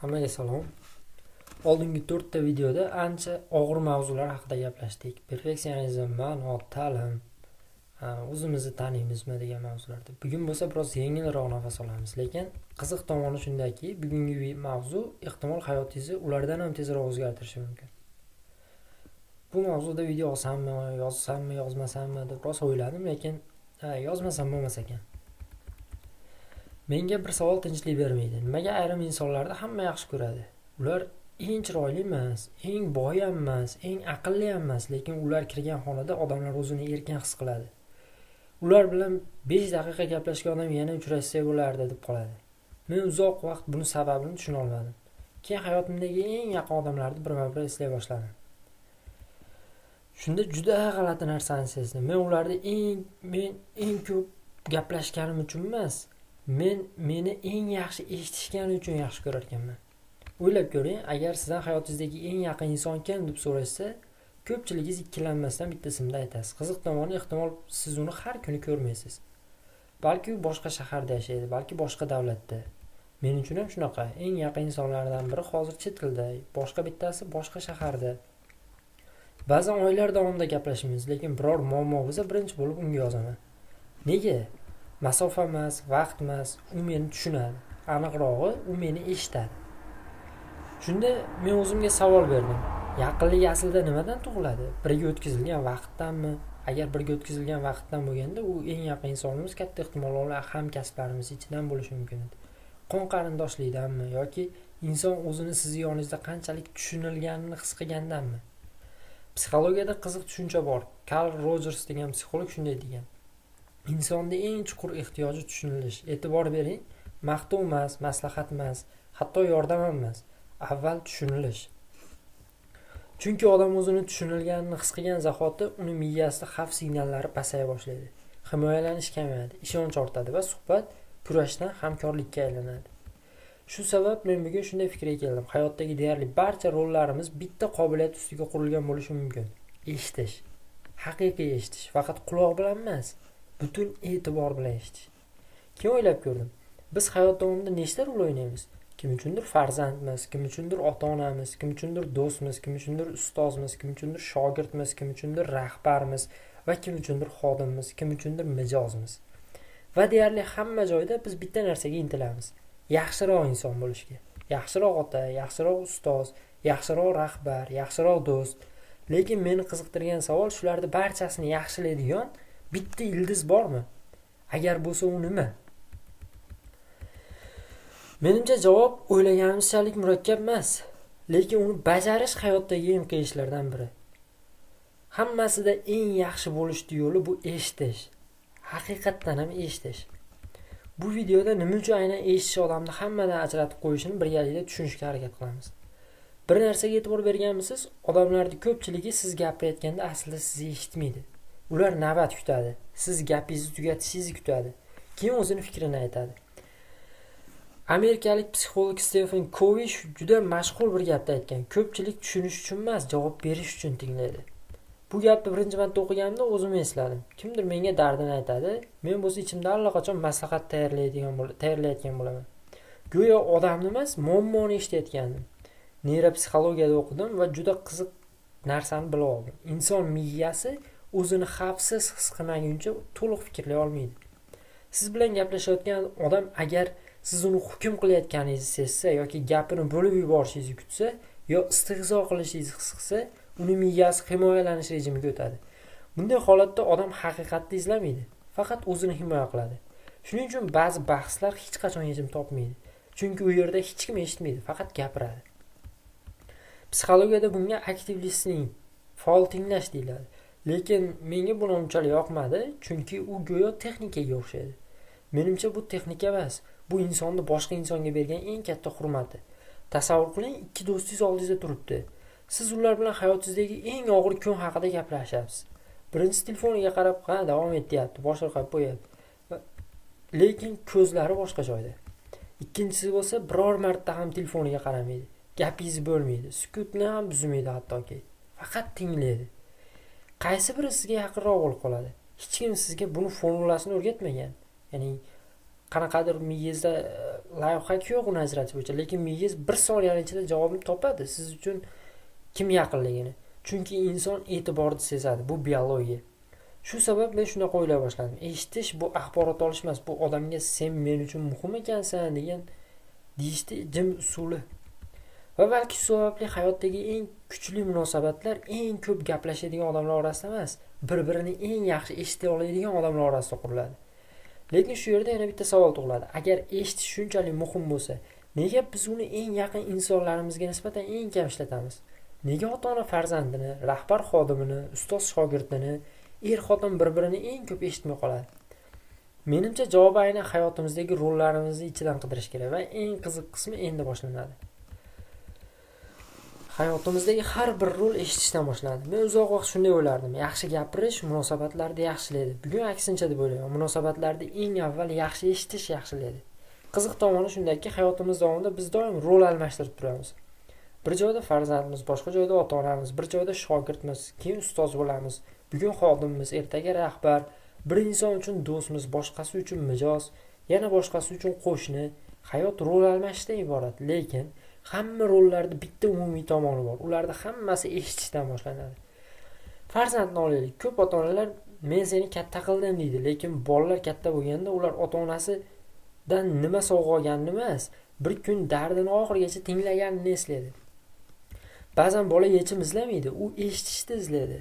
Hammaga salom. Oldingi to'rtta videoda ancha og'ir mavzular haqida gaplashdik. Perfeksionizm, ma'no, ta'lim, o'zimizni taniymizmi degan mavzularda. Bugun bo'lsa biroz yengilroq nafas olamiz. Lekin qiziq tomoni shundaki, bugungi mavzu ehtimol hayotingizni ulardan ham tezroq o'zgartirishi mumkin. Bu mavzuda video olsammi, yozsammi, yozmasammi deb rosa o'yladim, lekin yozmasam bo'lmas ekan. Menga bir savol tinchlik bermaydi. Nimaga ayrim insonlarni hamma yaxshi ko'radi? Ular eng chiroyli emas, eng boy ham emas, eng aqlli ham emas, lekin ular kirgan xonada odamlar o'zini erkin his qiladi. Ular bilan 5 daqiqa gaplashgan odam yana uchrashsak bo'lardi deb qoladi. Men uzoq vaqt buni sababini tushuna olmadim. Keyin hayotimdagi eng yaqin odamlarni birma-bir eslay boshladim. Shunda juda g'alati narsani sezdim. Men ularni eng ko'p gaplashganim uchun emas, men meni eng yaxshi eshitishgani uchun yaxshi ko'rar ekanman. O'ylab ko'ring, agar sizdan hayotingizdagi eng yaqin inson kim deb so'rashsa, ko'pchiligingiz ikkilanmasdan bitta ismni aytasiz. Qiziq tomoni, ehtimol siz uni har kuni ko'rmaysiz. Balki u boshqa shaharda yashaydi, balki boshqa davlatda. Men uchun ham shunaqa. Eng yaqin insonlardan biri hozir chet elda, boshqa bittasi boshqa shaharda. Ba'zan oylar davomida gaplashmaymiz, lekin biror muammo bo'lsa birinchi bo'lib unga yozaman. Nega? Masofa emas, vaqt emas, u meni tushunadi. Aniqrog'i, u meni eshitadi. Shunda men o'zimga savol berdim. Yaqinlik aslida nimadan tug'iladi? Birga o'tkazilgan vaqtdanmi? Agar birga o'tkazilgan vaqtdan bo'lganda, u eng yaqin insonimiz katta ehtimol bilan hamkasblarimiz ichidan bo'lishi mumkin edi. Qon qarindoshlikdanmi yoki inson o'zini sizni yoningizda qanchalik tushunilganini his qilgandanmi? Psixologiyada qiziq tushuncha bor. Karl Rojers degan psixolog shunday degan: insonni eng chuqur ehtiyoji tushunilish. E'tibor bering, maqtov emas, maslahat emas, hatto yordam ham emas. Avval tushunilish. Chunki odam o'zini tushunilganini his qilgan zahoti uni miyasida xavf signallari pasaya boshlaydi. Himoyalanish kamayadi, ishonch ortadi va suhbat kurashdan hamkorlikka aylanadi. Shu sabab men bugun shunday fikrga keldim. Hayotdagi deyarli barcha rollarimiz bitta qobiliyat ustiga qurilgan bo'lishi mumkin. Eshitish. Haqiqiy eshitish. Faqat quloq bilan emas, butun e'tibor bilan eshitish. Keyin o'ylab ko'rdim. Biz hayot davomida nechta rol o'ynaymiz? Kim uchundir farzandmiz, kim uchundir ota-onamiz, kim uchundir do'stmiz, kim uchundir ustozmiz, kim uchundir shogirdmiz, kim uchundir rahbarmiz va kim uchundir xodimmiz, kim uchundir mijozmiz. Va deyarli hamma joyda biz bitta narsaga intilamiz. Yaxshiroq inson bo'lishga. Yaxshiroq ota, yaxshiroq ustoz, yaxshiroq rahbar, yaxshiroq do'st. Lekin meni qiziqtirgan savol, shularni barchasini yaxshilaydigan bitta ildiz bormi? Agar bo'lsa, u nima? Menimcha, javob o'ylaganimizchalik murakkab emas, lekin uni bajarish hayotdagi eng qiyin ishlardan biri. Hammasida eng yaxshi bo'lishni yo'li bu eshitish. Haqiqatdan ham eshitish. Bu videoda nima uchun aynan eshitish odamni hammadan ajratib qo'yishini birgalikda tushunishga harakat qilamiz. Bir narsaga e'tibor berganmisiz? Odamlarning ko'pchiligi siz gapirayotganda aslida sizni eshitmaydi. Ular navbat kutadi. Siz gapingizni tugatishingizni kutadi. Keyin o'zini fikrini aytadi. Amerikalik psixolog Steven Kovi juda mashhur bir gapni aytgan. Ko'pchilik tushunish uchun emas, javob berish uchun tinglaydi. Bu gapni birinchi marta o'qiganimda o'zim esladim. Kimdir menga dardini aytadi, men bo'lsa ichimda allaqachon maslahat tayyorlayotgan bo'laman. Go'yo odamni emas, muammoni eshitayotgandim. Neyropsixologiyada o'qidim va juda qiziq narsani bilib oldim. Inson miyasi o'zini xavfsiz his qilmaguncha to'liq fikrlay olmaydi. Siz bilan gaplashayotgan odam agar siz uni hukm qilayotganingizni sezsa yoki gapini bo'lib yuborishingizni kutsa yo istehzo qilishingizni his qilsa, uni miyasi himoyalanish rejimiga o'tadi. Bunday holatda odam haqiqatni izlamaydi, faqat o'zini himoya qiladi. Shuning uchun ba'zi bahslar hech qachon yechim topmaydi. Chunki u yerda hech kim eshitmaydi, faqat gapiradi. Psixologiyada bunga active listening, faol tinglash deyiladi. Lekin menga bu unchalik yoqmadi, chunki u go'yo texnikaga o'xshaydi. Menimcha, bu texnika emas, bu insonni boshqa insonga bergan eng katta hurmati. Tasavvur qiling, ikki do'stingiz oldingizda turibdi. Siz ular bilan hayotingizdagi eng og'ir kun haqida gaplashyapsiz. Birinchisi telefoniga qarab, ha, davom et deyapti, bosh irg'ab qo'yapti. Lekin ko'zlari boshqa joyda. Ikkinchisi bo'lsa biror marta ham telefoniga qaramaydi. Gapingizni bo'lmaydi, sukutni ham buzmaydi hattoki. Faqat tinglaydi. Qaysi biri sizga yaqinroq bo'lib qoladi? Hech kim sizga buni formulasini o'rgatmagan. Ya'ni Qanaqadir miyangizda лайфхак yo'q uni ajratish bo'yicha, lekin miyangiz bir soniyani ichida javobni topadi, siz uchun kim yaqinligini. Chunki inson e'tiborni sezadi, bu biologiya. Shu sabab men shunaqa o'ylay boshladim: eshitish bu axborot olish emas, bu odamga "sen men uchun muhim ekansan" degan deyishni jim usuli. Va balki shu sababli hayotdagi eng kuchli munosabatlar eng ko'p gaplashadigan odamlar orasida emas, bir birini eng yaxshi eshita oladigan odamlar orasida quriladi. Lekin shu yerda yana bitta savol tug'iladi: agar eshitish shunchalik muhim bo'lsa, nega biz uni eng yaqin insonlarimizga nisbatan eng kam ishlatamiz? Nega ota ona farzandini, rahbar xodimini, ustoz shogirdini, er xotin bir birini eng ko'p eshitmay qoladi? Menimcha, javobi aynan hayotimizdagi rollarimizni ichidan qidirish kerak. Va eng qiziq qismi endi boshlanadi. Hayotimizdagi har bir rol eshitishdan boshlanadi. Men uzoq vaqt shunday o'ylardim: yaxshi gapirish munosabatlarni yaxshilaydi. Bugun aksincha deb o'ylayman: munosabatlarni eng avval yaxshi eshitish yaxshilaydi. Qiziq tomoni shundaki, hayotimiz davomida biz doim rol almashtirib turamiz. Bir joyda farzandmiz, boshqa joyda ota onamiz, bir joyda shogirdmiz, keyin ustoz bo'lamiz. Bugun xodimmiz, ertaga rahbar. Bir inson uchun do'stmiz, boshqasi uchun mijoz, yana boshqasi uchun qo'shni. Hayot rol almashishdan iborat, lekin hamma rollarda bitta umumiy tomoni bor: ularda hammasi eshitishdan boshlanadi. Farzandni olaylik. Ko'p ota onalar "Men seni katta qildim" deydi, lekin bolalar katta bo'lganda ular ota onasidan nima sovg'a olganini emas, bir kun dardini oxirigacha tinglaganini eslaydi. Ba'zan bola yechim izlamaydi, u eshitishni izlaydi.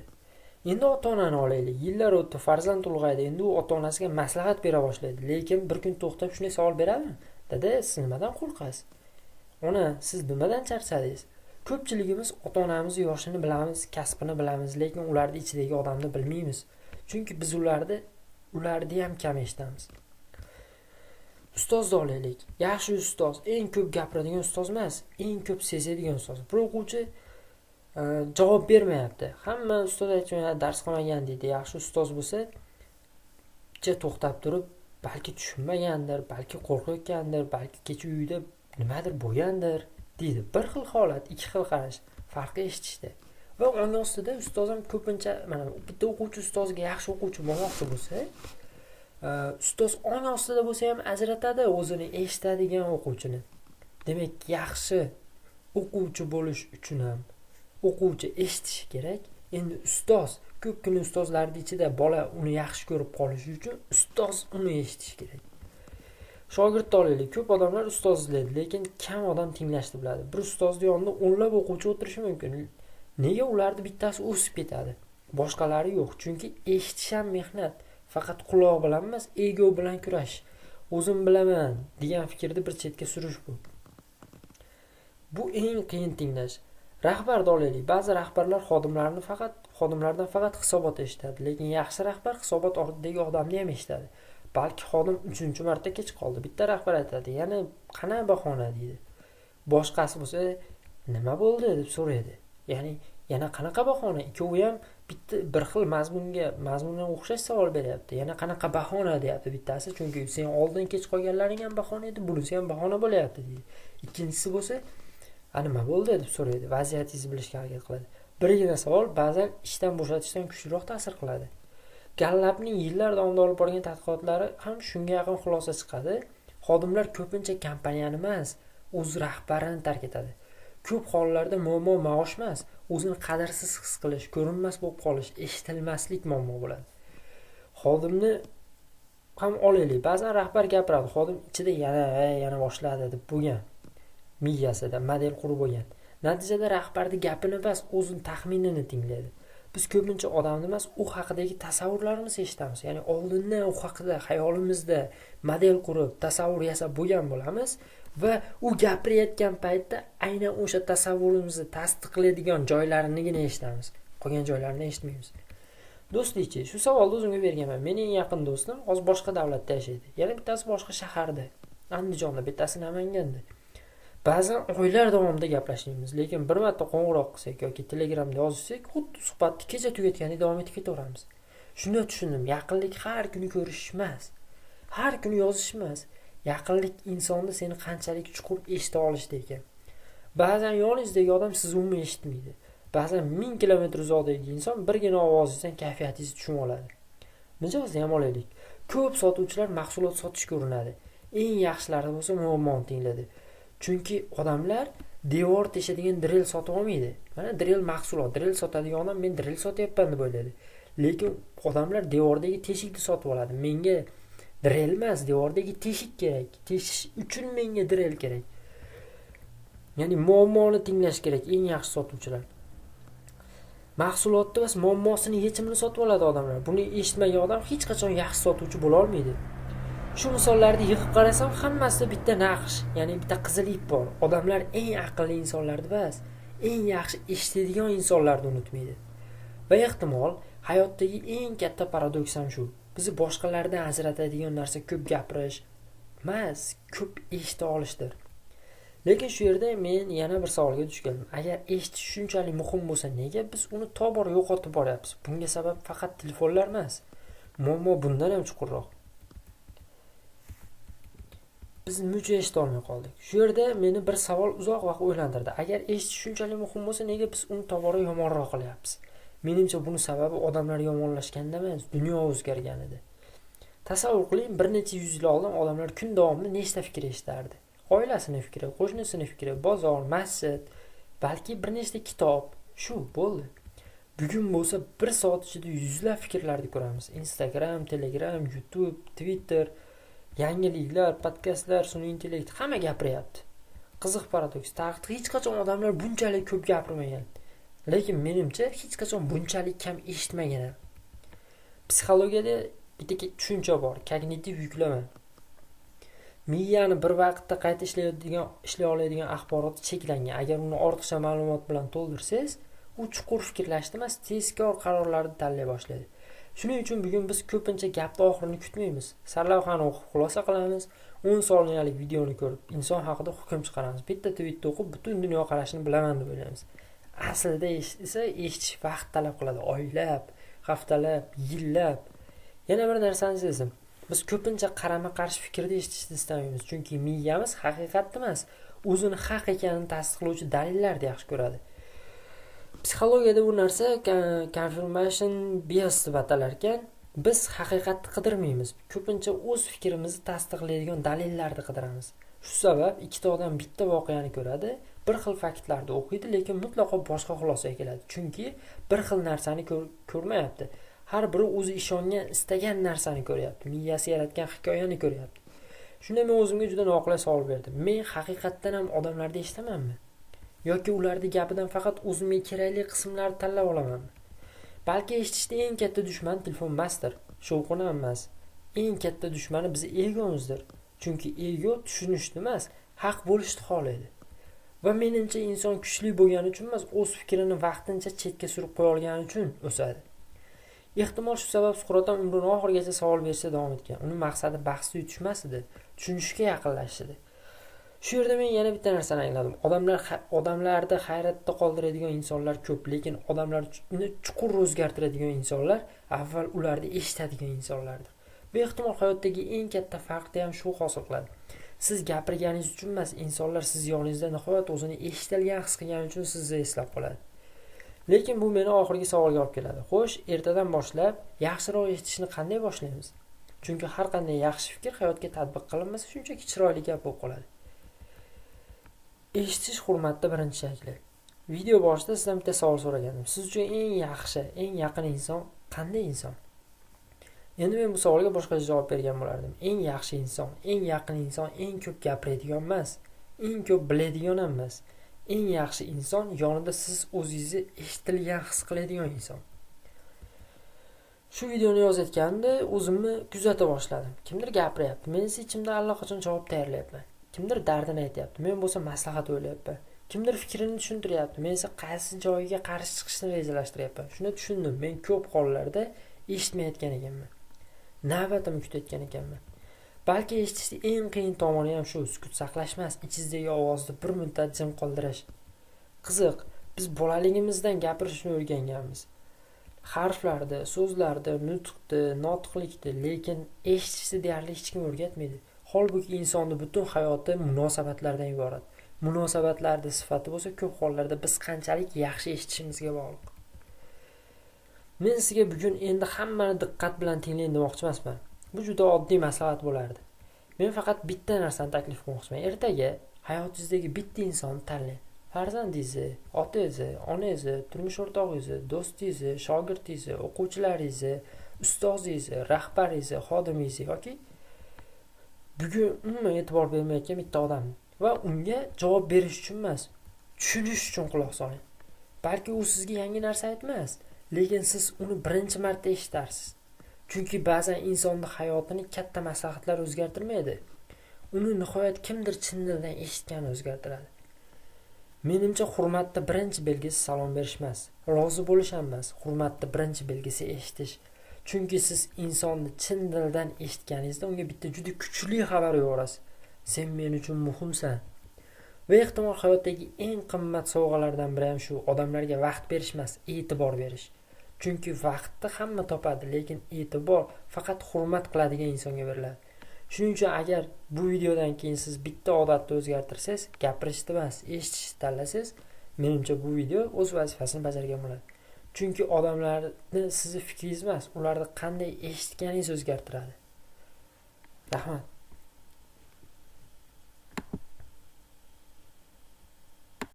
Endi ota onani olaylik. Yillar o'tdi, farzand ulg'aydi, endi u ota onasiga maslahat bera boshlaydi, lekin bir kun to'xtab shunday savol beradimi: "Dada, siz nimadan qo'rqasiz? Ona, siz nimadan charchadingiz?" Ko'pchiligimiz ota onamizni yoshini bilamiz, kasbini bilamiz, lekin ularni ichidagi odamni bilmaymiz, chunki biz ularni ham kam eshitamiz. Ustozni olaylik. Yaxshi ustoz eng ko'p gapiradigan ustoz emas, eng ko'p sezadigan ustoz. Bir o'quvchi javob bermayapti. Hamma ustoz aytgan dars qilmagan deydi. Yaxshi ustoz bo'lsa, to'xtab turib, balki tushunmagandir, balki qo'rqayotgandir, balki kecha uyda nimadir bo'lgandir deydi. Bir xil holat, ikki xil qarash, farqi eshitishda. Va ong ostida ustoz ham ko'pincha, mana bitta o'quvchi ustozga yaxshi o'quvchi bo'lmoqchi bo'lsa, ustoz ong ostida bo'lsa ham ajratadi o'zini eshitadigan o'quvchini. Demak, yaxshi o'quvchi bo'lish uchun ham o'quvchi eshitishi kerak. Endi ustoz, ko'pgina ustozlarni ichida bola uni yaxshi ko'rib qolishi uchun ustoz uni eshitishi kerak. Shogirdni olaylik. Ko'p odamlar ustoz izlaydi, lekin kam odam tinglashni biladi. Bir ustozni yonida o'nlab o'quvchi o'tirishi mumkin. Nega ularni bittasi o'sib ketadi, boshqalari yo'q? Chunki eshitish ham mehnat. Faqat quloq bilan emas, ego bilan kurash, "O'zim bilaman" degan fikrni bir chetga surish. Bu eng qiyin tinglash. Rahbarni olaylik. Ba'zi rahbarlar xodimlardan faqat hisobot eshitadi, lekin yaxshi rahbar hisobot ortidagi odamni ham eshitadi. Balki xodim uchinchi marta kech qoldi. Bitta rahbar aytadi: "Yana qana bahona?" deydi. Boshqasi bo'lsa: "Nima bo'ldi?" deb so'raydi. Ya'ni yana qanaqa bahona? Ikkovi ham bitta bir xil mazmunga o'xshash savol beryapti. "Yana qanaqa bahona?" deyapti bittasi, chunki sen oldin kech qolganlaring ham bahona edi, bunisi ham bahona bo'lyapti deydi. Ikkinchisi bo'lsa: "A, nima bo'ldi?" deb so'raydi, vaziyatingizni bilishga harakat qiladi. Birgina savol ba'zan ishdan bo'shatishdan kuchliroq ta'sir qiladi. Gallapning yillar davomida olib borgan tadqiqotlari ham shunga yaqin xulosa chiqadi: xodimlar ko'pincha kompaniyani emas, o'z rahbarini tark etadi. Ko'p hollarda muammo maosh emas, o'zini qadrsiz his qilish, ko'rinmas bo'lib qolish, eshitilmaslik muammo bo'ladi. Xodimni ham olaylik. Ba'zan rahbar gapiradi, xodim ichida "Yana, yana boshladi" deb bo'lgan, miyasida model qurib bo'lgan. Natijada rahbarni gapini emas, o'zini taxminini tinglaydi. Biz ko'pincha odamni emas, u haqidagi tasavvurlarimizni eshitamiz. Ya'ni oldindan u haqida xayolimizda model qurib, tasavvur yasab bo'lgan bo'lamiz va u gapirayotgan paytda aynan o'sha tasavvurimizni tasdiqlaydigan joylarinigina eshitamiz, qolgan joylarini eshitmaymiz. Do'stlikchi? Shu savolni o'zimga berganman. Meni eng yaqin do'stim hozir boshqa davlatda yashaydi, yana bittasi boshqa shaharda, Andijonda, bittasi Namanganda. Ba'zan oylar davomida gaplashmaymiz, lekin bir marta qo'ng'iroq qilsak yoki Telegramda yozishsak, xuddi suhbatni kecha tugatgandek davom etib ketaveramiz. Shunda tushundim: yaqinlik har kuni ko'rishish emas, har kuni yozish emas. Yaqinlik insonni seni qanchalik chuqur eshita olishida ekan. Ba'zan yoningizdagi odam sizni umuman eshitmaydi. Ba'zan 1000 kilometr uzoqdagi inson birgina ovozingizdan kayfiyatingizni tushunib oladi. Mijozni ham olaylik. Ko'p sotuvchilar mahsulot sotishga urinadi. Eng yaxshilari bo'lsa muammoni tinglaydi. Chunki odamlar devor teshadigan drel sotib olmaydi. Mana drel mahsulot, drel sotadigan odam men drel sotyapman deb o'ylaydi. Lekin odamlar devordagi teshikni sotib oladi. Menga drel emas, devordagi teshik kerak. Teshish uchun menga drel kerak. Ya'ni muammoni tinglash kerak eng yaxshi sotuvchilar. Mahsulotni emas, muammosini yechimini sotib oladi odamlar. Buni eshitmagan odam hech qachon yaxshi sotuvchi bo'la olmaydi. Shu misollarni yig'ib qarasam, hammasida bitta naqsh, ya'ni bitta qizil ip bor. Odamlar eng aqlli insonlarni emas, eng yaxshi eshitadigan insonlarni unutmaydi. Va ehtimol hayotdagi eng katta paradoks ham shu. Bizni boshqalardan ajratadigan narsa ko'p gapirish emas, ko'p eshita olishdir. Lekin shu yerda men yana bir savolga duch keldim. Agar eshitish shunchalik muhim bo'lsa, nega biz uni tobora yo'qotib boryapmiz? Bunga sabab faqat telefonlar emas. Muammo bundan ham chuqurroq. Biz nima uchun eshita olmay qoldik? Shu yerda meni bir savol uzoq vaqt o'ylantirdi. Agar eshitish shunchalik muhim bo'lsa, nega biz uni tobora yomonroq qilyapmiz? Menimcha, buni sababi odamlar yomonlashganda emas, dunyo o'zgarganida. Tasavvur qiling, bir necha yuz yil oldin odamlar kun davomida nechta fikr eshitardi? Oilasini fikri, qo'shnisini fikri, bozor, masjid, balki bir nechta kitob, shu bo'ldi. Bugun bo'lsa bir soat ichida yuzlab fikrlarni ko'ramiz. Instagram, Telegram, YouTube, Twitter, yangiliklar, podkastlar, sun'iy intellekt, hamma gapiryapti. Qiziq paradoks. Tarixda hech qachon odamlar bunchalik ko'p gapirmagan. Lekin menimcha hech qachon bunchalik kam eshitmagan ham. Psixologiyada bitta tushuncha bor, kognitiv yuklama. Miyani bir vaqtda qayta ishlay oladigan axborot cheklangan. Agar uni ortiqcha ma'lumot bilan to'ldirsangiz, u chuqur fikrlashni emas, tezkor qarorlarni tanlay boshlaydi. Shuning uchun bugun biz ko'pincha gapni oxirini kutmaymiz. Sarlavhani o'qib xulosa qilamiz, 10 soniyalik videoni ko'rib inson haqida hukm chiqaramiz. Bitta tweetni o'qib butun dunyoqarashini bilaman deb o'ylaymiz. Aslida esa eshitish vaqt talab qiladi, oylab, haftalab, yillab. Yana bir narsani sezdim. Biz ko'pincha qarama-qarshi fikrni eshitishni istamaymiz, chunki miyamiz haqiqatni emas, o'zini haq ekanini tasdiqlovchi dalillarni yaxshi ko'radi. Psixologiyada bu narsa confirmation bias deb atalar ekan. Biz haqiqatni qidirmaymiz, ko'pincha o'z fikrimizni tasdiqlaydigan dalillarni qidiramiz. Shu sabab ikkita odam bitta voqeani ko'radi, bir xil faktlarni o'qiydi, lekin mutlaqo boshqa xulosaga keladi. Chunki bir xil narsani ko'rmayapti. Har biri o'zi ishongan, istagan narsani ko'ryapti, miyasi yaratgan hikoyani ko'ryapti. Shunda men o'zimga juda noqulay savol berdim. Men haqiqatdan ham odamlarni eshitamanmi? Yoki ularning gapidan faqat o'zimga kerakli qismlarni tanlab olamanmi? Balki eshitishda eng katta dushman telefon emasdir, shovqin ham emas. Eng katta dushmani bizni egomizdir. Chunki ego tushunishni emas, haq bo'lishni xohlaydi. Va menimcha inson kuchli bo'lgani uchun emas, o'z fikrini vaqtincha chetga surib qo'ya olgani uchun o'sadi. Ehtimol shu sabab Suqrot ham umrini oxirigacha savol berishda davom etgan. Uning maqsadi bahsda yutish emas edi, tushunishga yaqinlashish edi. Shu yerda men yana bitta narsani angladim. Odamlarda hayratda qoldiradigan insonlar ko'p, lekin odamlarni chuqur o'zgartiradigan insonlar avval ularni eshitadigan insonlardir. Bu ehtimol hayotdagi eng katta farqni ham shu hosil qiladi. Siz gapirganingiz uchun emas, insonlar siz yoningizda nihoyat o'zini eshitilgan his qilgani uchun sizni eslab qoladi. Lekin bu meni oxirgi savolga olib keladi. Xo'sh, ertadan boshlab yaxshiroq eshitishni qanday boshlaymiz? Chunki har qanday yaxshi fikr hayotga tatbiq qilinmasa shunchaki chiroyli gap bo'lib qoladi. Eshitish hurmatda birinchi shakli. Video boshida sizdan bitta savol so'ragandim. Siz uchun eng yaxshi, eng yaqin inson qanday inson? Endi men bu savolga boshqacha javob bergan bo'lardim. Eng yaxshi inson, eng yaqin inson eng ko'p gapiradigan emas, eng ko'p biladigan ham emas. Eng yaxshi inson yonida siz o'zingizni eshitilgan his qiladigan inson. Shu videoni yozayotganimda o'zimni kuzata boshladim. Kimdir gapiryapti, men esa ichimda allaqachon javob tayyorlayapman. Kimdir dardini aytyapti, men bo'lsa maslahat o'ylayapman. Kimdir fikrini tushuntiryapti, men esa qaysi joyiga qarshi chiqishni rejalashtiryapman. Shunda tushundim, men ko'p hollarda eshitmayotgan ekanman. Navbatimni kutayotgan ekanman. Balki eshitishning eng qiyin tomoni ham shu, sukut saqlash emas, ichingizdagi ovozni bir muddat jim qoldirish. Qiziq, biz bolaligimizdan gapirishni o'rganganmiz. Harflarni, so'zlarni, nutqni, notiqlikni, lekin eshitishni deyarli hech kim o'rgatmaydi. Holbuki insonni butun hayoti munosabatlardan iborat. Munosabatlarning sifati bo'lsa ko'p hollarda biz qanchalik yaxshi eshitishimizga bog'liq. Men sizga bugun endi hammani diqqat bilan tinglang demoqchi emasman. Bu juda oddiy maslahat bo'lardi. Men faqat bitta narsani taklif qilmoqchiman. Ertaga hayotingizdagi bitta insonni tanlang. Farzandingizni, otangizni, onangizni, turmush o'rtog'ingizni, do'stingizni, shogirdingizni, o'quvchilaringizni, ustozingizni, rahbaringizni, xodimingizni yoki bugun umuman e'tibor bermayotgan bitta odamni va unga javob berish uchun emas, tushunish uchun quloq soling. Balki u sizga yangi narsa aytmas, lekin siz uni birinchi marta eshitarsiz. Chunki ba'zan insonni hayotini katta maslahatlar o'zgartirmaydi. Uni nihoyat kimdir chin dildan eshitgani o'zgartiradi. Menimcha, hurmatni birinchi belgisi salom berish emas, rozi bo'lish ham emas. Hurmatni birinchi belgisi eshitish. Chunki siz insonni chin dildan eshitganingizda unga bitta juda kuchli xabar yuborasiz. Sen men uchun muhimsan. Va ehtimol hayotdagi eng qimmat sovg'alardan biri ham shu: odamlarga vaqt berish emas, e'tibor berish. Chunki vaqtni hamma topadi, lekin e'tibor faqat hurmat qiladigan insonga beriladi. Shuning uchun agar bu videodan keyin siz bitta odatni o'zgartirsangiz, gapirishni emas, eshitishni tanlasangiz, menimcha, bu video o'z vazifasini bajargan bo'ladi. Chunki odamlarni sizni fikringiz emas, ularni qanday eshitganingiz o'zgartiradi. Rahmat.